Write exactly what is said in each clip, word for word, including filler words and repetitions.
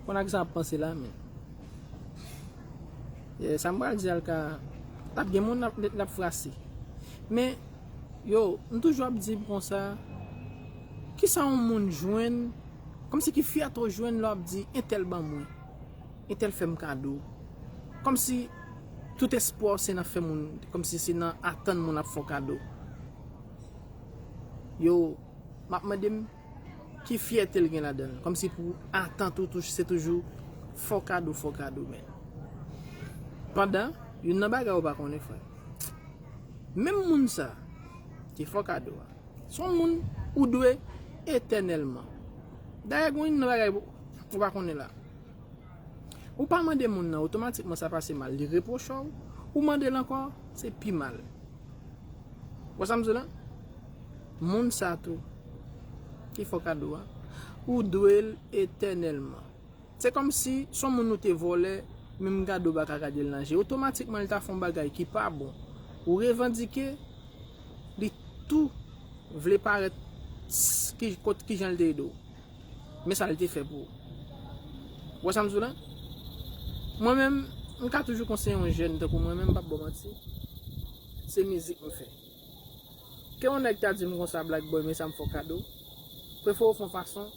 Konn ak sa ap panse la, men. Sa m pral di a l ka, t ap gen moun l ap frase. Men, yo, m toujou ap di m konsa, kisa yon moun jwenn, kòmsi ki fyète w jwenn lè w ap di entèl ban mwen, entèl fè m kado. Kòmsi tout espwa w se nan fè moun, kòmsi se nan atann moun ap fè w kado. Yo, m ap mande m ki fyète l gen ladan l. Kòmsi pou atant ou touche se toujou fè w kado, fè w kado, men. Pandan, youn nan bagay ou pa konnen, frè. Menm moun sa ki fè w kado a, se yon moun ou dwe etènèlman. Dayè, gen youn nan bagay ou pa konnen la. Ou pa mande moun nan, otomatikman sa pase mal. Li repwoche w, ou mande l ankò, se pi mal. Wè sa m di w la? Moun sa tou, ki fè w kado a, ou dwe l etènèlman. Se kòmsi se yon moun ou te vòlè, menm gade w pa ka gade l nan je. Otomatikman, li ta fè yon bagay ki pa bon. Ou revandike, li tou vle parèt s-, ki, kot, kijan l te ede w. Men sa l te fè pou ou. Ou wè sa m di w la? Mwen menm, m ka toujou konseye yon jèn tankou mwen menm, m p ap ba w manti. Se mizik m fè. Ke yon nèg ta di m konsa, Black Boy, men sa m fè w kado. Prefere w fè yon fason,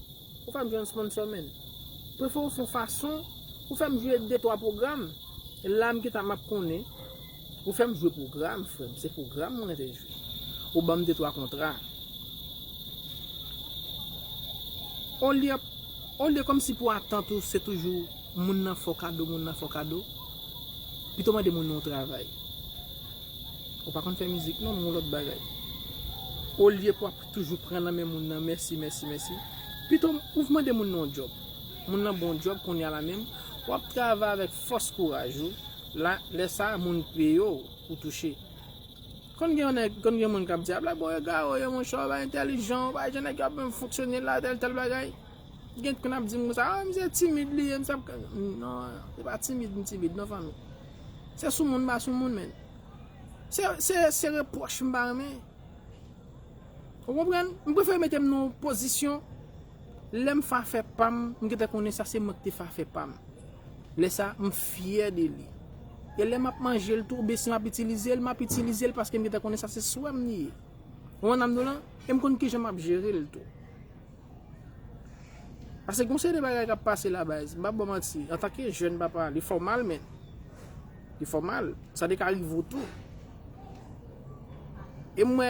ou fè m jwenn sponsor, men. Prefere w fè yon fason, ou fè m jwe de twa pwogram. La m gentan m ap konnen. Ou fè m jwe pwogram, frè m. Se pwogram mwen te jwe. Ou ban m de twa kontra. Olye, olye kòmsi pou atant ou, se toujou moun nan fè w kado, moun nan fè w kado. Pito mande moun nan yon travay. Ou pa konn fè mizik, non, men yon lòt bagay. Olye pou w ap toujou pran nan men moun nan, mèsi, mèsi, mèsi. Pito ou mande moun nan yon djòb. Moun nan bon djòb, kounye a la menm, w ap travay avèk fòs kouraj ou. La, lè sa a, moun peye w pou touche. Konn gen yon nèg, konn gen moun k ap di, a, Black Boy egare, yo, monchè, w pa entèlijan, w pa jan nèg yo ap menm fonksyone la, tèl, tèl bagay. Gen konn ap di m konsa, a, misye timid li ye, misye ap, non, se pa timid, m timid, non, fanmi. Se sou moun, m pa sou moun, men. Se, se, se repwòch m pa renmen. Ou konprann? M prefere mete m nan yon pozisyon, lè m fè afè pa m, m gentan konnen sa se mwen ki te fè afè pa m. Lè sa, m fyè de li. E lè m ap manje l tou, oubyen si m ap itilize l, m ap itilize l paske m gentan konnen sa se swè m li ye. Ou konprann sa m di w lan? E m konn kijan m ap jere l tou. Paske gon seri de bagay k ap pase la, baz. M p ap ba w manti. Antanke jèn papa, li fè w mal, men. Li fè w mal. Sa te ka rive w tou. E m wè,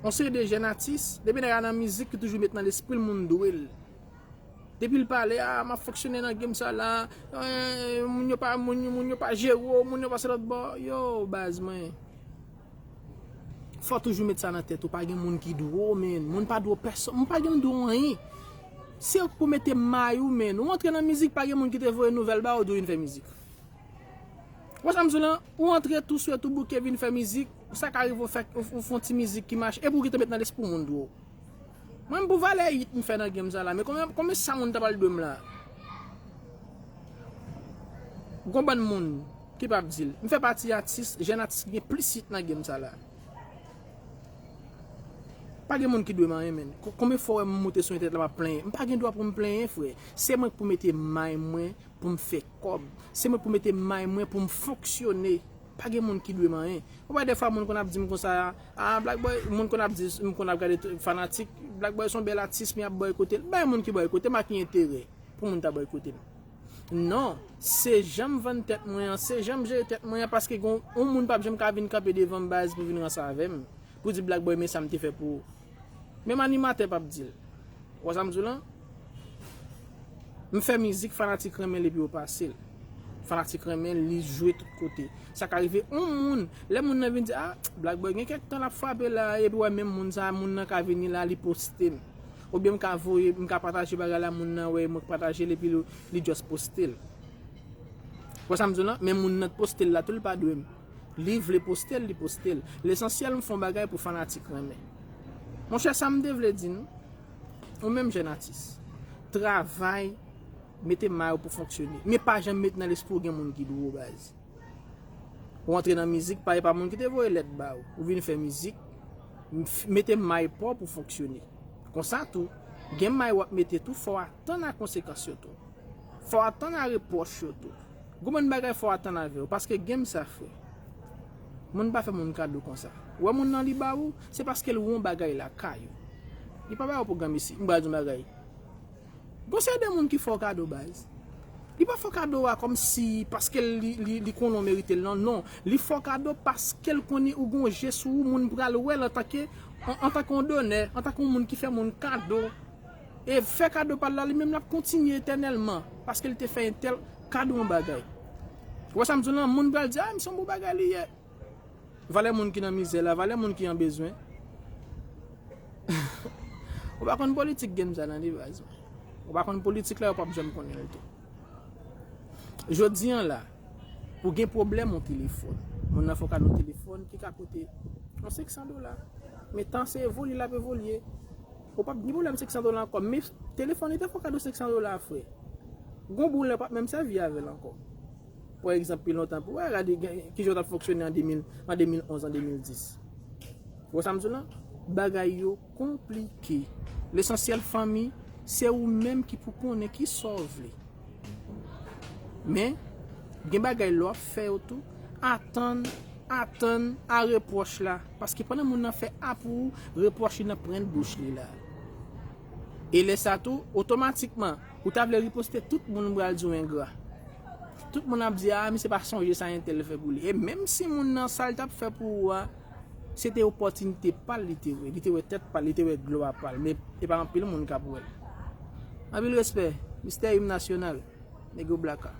yon seri de jèn atis, depi nèg la nan mizik, li toujou met nan lespri l moun dwe l. Depi l pale, a, m ap fonksyone nan game sa la, eh, moun yo pa, moun, moun yo pa jere w, moun yo pase lòt bò. Yo, baz mwen. Fò w toujou met sa nan tèt ou, pa gen moun ki dwe w, men. Moun pa dwe w pèsonn, moun pa gen dwe w anyen. Se ou k pou mete may ou, men. Ou antre nan mizik, pa gen moun ki te voye nouvèl ba ou, di w vin fè mizik. Ou wè sa m di w lan? Ou antre tou swè, tou bouke, vin fè mizik, sa ka rive w fè, ou, ou fè yon ti mizik ki mache, epi ou gentan met nan lespri w moun dwe w. Mwen, m pou valè uit m fè nan game sa la, men konbyen, konbyen sa moun ta pral dwe m la? Gon bann moun ki p ap di l. M fè pati atis, jèn atis ki gen plis uit nan game sa la. Pa gen moun ki dwe m anyen, men. Ko-, konbyen fwa w wè m moute sou entènèt la, m ap plenyen? M pa gen dwa pou m plenyen, frè. Se mwen k pou mete may mwen pou m fè kòb. Se mwen k pou mete may mwen pou m fonksyone. Pa gen moun ki dwe m anyen. Ou wè, dèfwa moun konn ap di m konsa, a, Black Boy, moun konn ap di, m konn ap gade t-, fanatik, Black Boy se yon bèl atis, men y ap bòykote l. Bay moun ki bòykote m, a ki enterè pou moun ta bòykote m? Non, se jan m vann tèt mwen an, se jan m jere tèt mwen an, paske gon, yon moun p ap janm ka vin kanpe devan m, baz, pou vin ranse avè m, pou di, Black Boy, men sa m te fè pou ou. Menm animatè p ap di l. Ou wè sa m di w lan? M fè mizik, fanatik renmen l epi yo pase l. Fanatik renmen l, li jwe tout kote. Sa ka rive yon moun, lè moun nan vin di, a, Black Boy gen kèk tan l ap frape la, epi w wè menm moun sa, moun nan ka vini la, li poste m. Oubyen m ka voye, m ka pataje bagay la, moun nan wè mwen k pataje l, epi li, li just poste l. Ou wè sa m di w lan? Men moun nan t poste l la tou, li pa dwe m. Li vle poste l, li poste l. Lesansyèl, m fè yon bagay pou fanatik renmen. Monchè, sa m te vle di nou, ou menm jèn atis, travay, mete may ou pou fonksyone. Men pa janm met nan lespri w gen moun ki dwe w, baz. Ou antre nan mizik, pa, e pa moun ki te voye lèt ba ou. Ou vin fè mizik, m-, f-, mete may pa w pou fonksyone. Konsa tou, Gen may w ap mete tou, fò w atann a konsekans yo tou. Fò w atann a repwòch yo tou. Gon bann bagay fò w atann avè yo, paske game sa, frè. Moun pa fè moun kado konsa. Wè moun nan li ba ou, se paske l wè yon bagay lakay ou. Li pa ba ou pwogram isi, m pral di yon bagay. Gon seri de moun ki fè w kado, baz. Li pa fè w kado a kòmsi paske li, li, li konnen w merite l, non, non. Li fè w kado paske l konnen ou gon je sou ou, moun pral wè l antanke, an, antanke yon donè, antanke yon moun ki fè moun kado. E fè kado pa l la, li menm l ap kontinye etènèlman, paske l te fè entèl kado yon bagay. Ou wè sa m di w lan, moun pral di, a, misye yon bon bagay li ye. Valè moun ki nan mizè la, valè moun ki an bezwen. Ou pa konn politik game sa nan li, baz. Ou pa konn politik la, ou p ap janm konnen l tou. Jodi an la, ou gen pwoblèm yon telefòn. Moun nan fè w kado yon telefòn ki ka koute yon senk san dola. Men tan se evolye l ap evolye. Ou p ap gen pwoblèm senk san dola ankò. Men telefòn li te fè w kado senk san dola, frè. Gon bout lè w p ap menm sèvi avè l ankò. Pa egzanp, pi lontan pou wè, gade gen- kijan yo t ap fonksyone an de mil, an de mil onz, an de mil dis. Ou wè sa m di w lan? Bagay yo konplike. Lesansyèl, fanmi, se ou menm ki pou konnen kisa w vle. Men, gen bagay lè w ap fè yo tou, atann, atann a repwòch la. Paske pandan moun nan fè a pou ou, repwòch li nan pran bouch li la. E lè sa tou, otomatikman, ou ta vle riposte, tout moun pral di w engra. Tout moun ap di, a, misye pa sonje sa entèl fè pou li. E menm si moun nan sa l t ap fè pou ou a, se te opòtinite pa l li te wè. Li te wè tèt pa l, li te wè glwa pa l. Men e pa anpil moun k ap wè l. Anpil respè, mistè im nasyonal, Negro Blacka.